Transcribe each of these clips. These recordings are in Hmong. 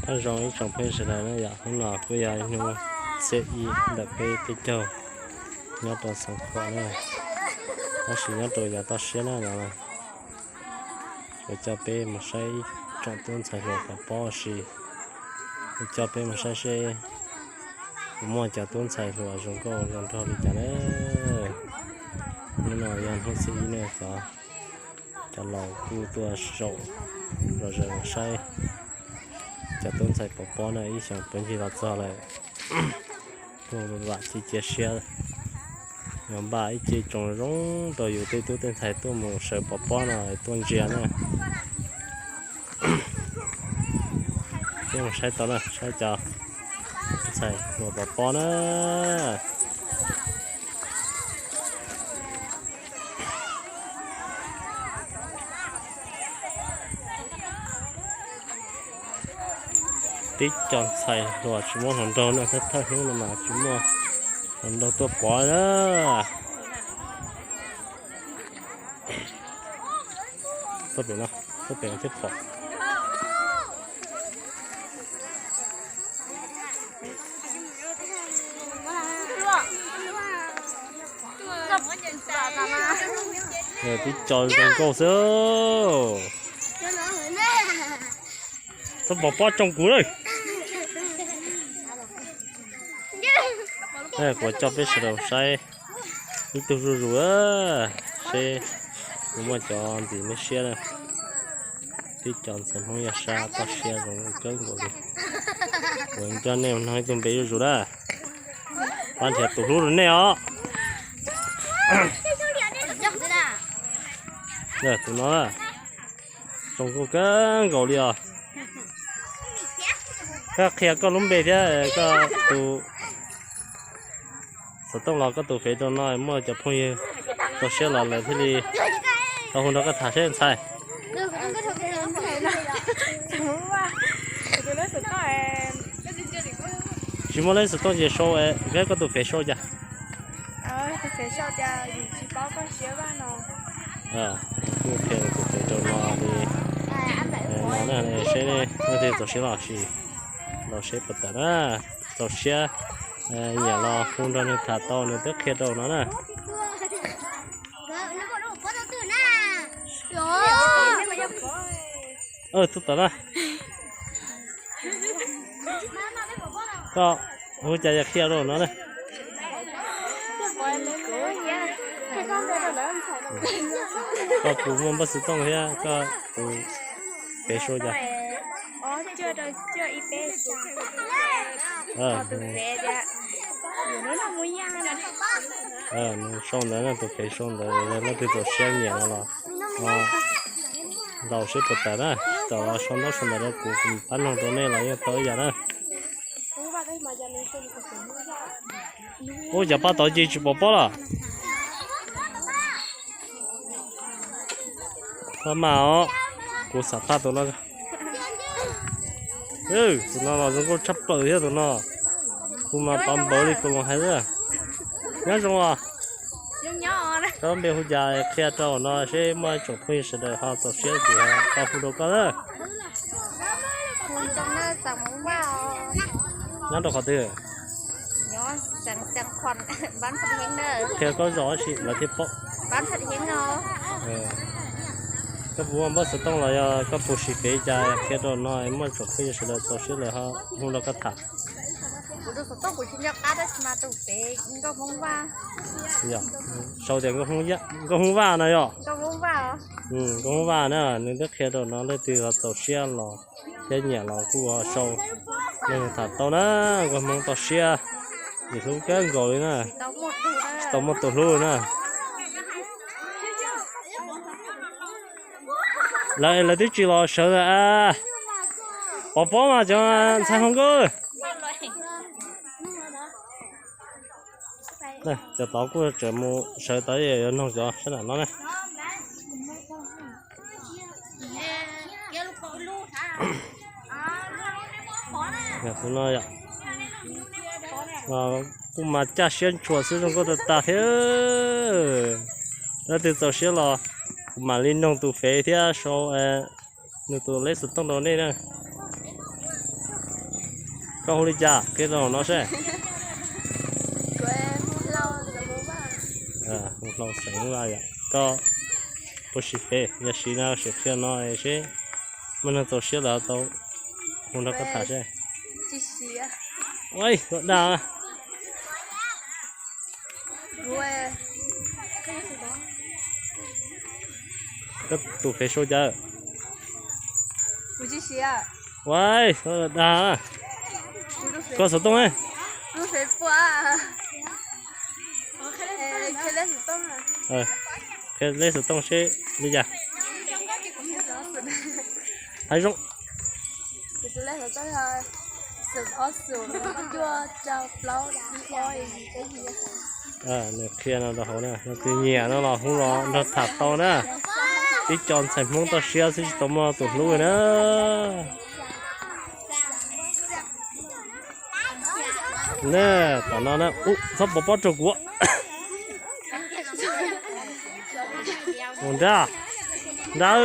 Nyob zoo ib tsoom phooj ywg sawv daws na yom, hnub no kuj yog ib hnub xiab ib ntawm peb peb caug nyob rau Xeev Khuam na, tab sis nyob rau yav toj siab na no. Kuv coj peb mus saib ib tsoom tub ntxhais hluas pov pob si, kuv coj peb mus saib seb kuv muaj cov tub ntxhais hluas zoo nkauj zoo nraug li cas na. Hnub no yog hnub xiab ib na, cov, cov laus kuj tuaj zaum zom zaws saib cov tub ntxhais pov pob na, ib xyoos puav ncig los txog lawm. Kuj vam thiab cia siab yuav npaj ib ce tsoos zoo rau yus tej tub tej ntxhais tuaj mus sawv pov pob no tuaj ntsia na. Peb mus saib tau na, saib cov ntxhais hluas pov pob na. Tib co ntxhais hluas tsis muaj hluas nraug na, thawj thawj hnub no mas tsis muaj hluas nraug tuaj pov na. Tuaj pem no, tuaj pem no thiaj pom. Tib co zoo nkauj xwb. Txhob pov pob tsoo kuv lawm. Kuv coj peb sawv daws saib ib tug zuj zus, seb kuv muaj cov ntxim nej siab na. Tib co ntxhais Hmoob Yaj Sab toj siab zoo kawg nkaus li. Kuv coj nej mus nug ib tug npe zuj zus na. Pab nrhiav tus hlub rau nej os. Tus no zoo nkauj kawg nkaus li os. Koj qhia koj lub npe thiab koj tus xov tooj los koj tus fev rau no, muaj cov phooj ywg txaus siab los lawv thiaj li tau hu nrog koj tham seb ntxhais. Tsis muaj lej xov tooj ces sau, koj tus fev sau cas? Kuj qhia tus fev rau no li no, seb leej twg txaus siab los sis los seb puas tawm na. Txaus siab nyiam los hu nrog nws tham tau nws twb qhia rau no na. Tuaj tawm na. Koj hu cas yog qhia rau no na. Koj puas muaj npawb xov tooj thiab koj tus fev sau cas? Nws sau ntawd, tus fev sau ntawd, leej twg txaus siab nyiam no los ntaus seb puas tawm na. Tawm los sau ntaub sau ntawv rau kuv, kuv pab noog rau nej los yeej tau ib yam na. Ub, cov pab tod ces tsis pom pob los? Pab mas os, kuv xam phaj tus no. Tus no los zoo nkauj tshaj plaws thiab tus no. Kuv mas pab npawv li kuv los hais xwb. Nyob zoo os. Koj npe hu cas qhia rau no seb muaj ib tsoom phooj ywg sawv daws ho txaus siab ces tau hu rau koj na. Nyob rau qhov twg? Qhia koj zos ib si lawv thiaj paub. Koj puas muaj npawb xov tooj los yog koj puas sim fev cas qhia rau no muaj tsoom phooj ywg sawv daws txaus siab lawv ho hu rau koj tham. Sau tias Nkauj Hmoob Vaj no yom. Nkauj Hmoob Vaj na, nws twb qhia rau no leej twg ho txaus siab los thiab nyiam los kuj ho sau, nej tham tau na. Nkauj Hmoob toj siab, nws hlub kawg nkaus li na, tsis tau muaj tus hlub na. Lawv, lawv twb tsis los sawv lawm. Pov pob mas cov ntxhais hluas nkauj. Cov tod kuj tseem mus sawv tod, yuav noog cov sab nram no na. Tus no yom, kuj mas caj siab ntshua xwb, zoo nkauj tag tag thiab. Leej twg txaus siab los kuv mam li noog tus fev thiab sau nws tus lej xov tooj rau nej na. Koj hu li cas qhia rau hauv no seb. Hu Hlau xeem Hmoob Vaj yom. Koj puas siv fev, yog siv no sim qhia no seb muaj neeg txaus siab lawm tau hu nrog koj tham seb. Ua, dag. Koj tus fev sau cas? Ua, dag. Koj xov tooj. Qhia lej xov tooj seb li cas. Hais zoo. Nws qhia no rau hauv na, yog tus nyiam no los hu los nrog tham tau na. Tib co ntxhais Hmoob toj siab xwb tsis tau muaj tus hlub na. Tom no na, txhob pov pob rau kuv. Ua nrab, nrab,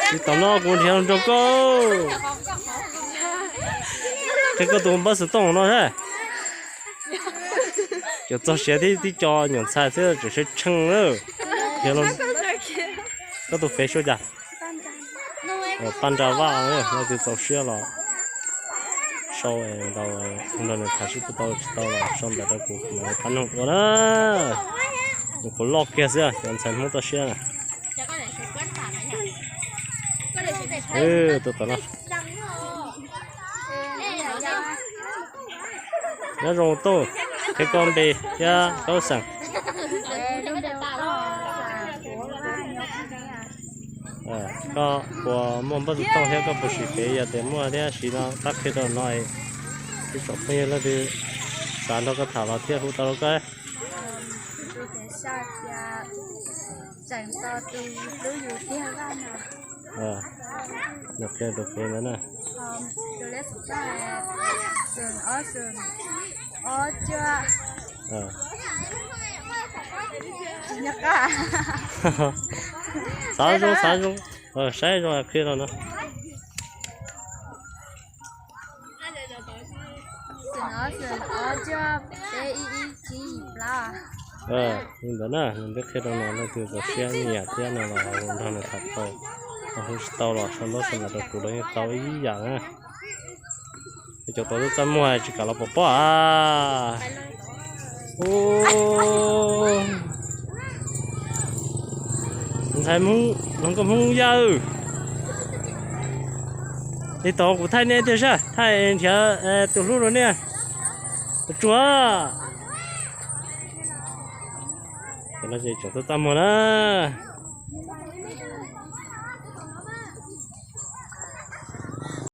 tsis tom no kuv nrhiav los nrog koj. Qhia koj tus npawb xov tooj no seb. Cov txog siav tib co nyuam ntxhais xwb tseem sib tsheej na. Koj tus fev sau cas? Paj Nra Vaj, leej twg txaus siab los sau ntawm nws tham sib pub tau tsis tau los sau ntawm rau kuv, kuv mam li pab nug ua na. Nws kuv loj kiag xwb, cov ntxhais Hmoob toj siab na. Tus tom no. Nyob zoo tuj, qhia koj npe thiab koj lub xeem. Koj puas muaj npawb xov tooj thiab koj puas siv fev, yog tias muaj thiab siv no pab qhia rau no, ib tsoom phooj ywg leej twg xav nrog koj tham los thiaj hu tau rau koj. Nws qhia tus fev ntawd na. Xav zoo xav zoo, saib zoo qhia rau no. Li ntawd na, nws twb qhia rau no leej twg txaus siab nyiam thiab no los nrog nws tham tau, hu tsis tau los sau ntaub sau ntawv rau kuv los yeej tau ib yam na. Cov tau txaj muag tsis kam los pov pob a. Ntxhais Hmoob, hluas nkauj Hmoob Yaj, li tau kuv thaij nej tiag sab, thaij nrhiav tus hlub rau nej. Tsuag. Tsoom txaj muag na.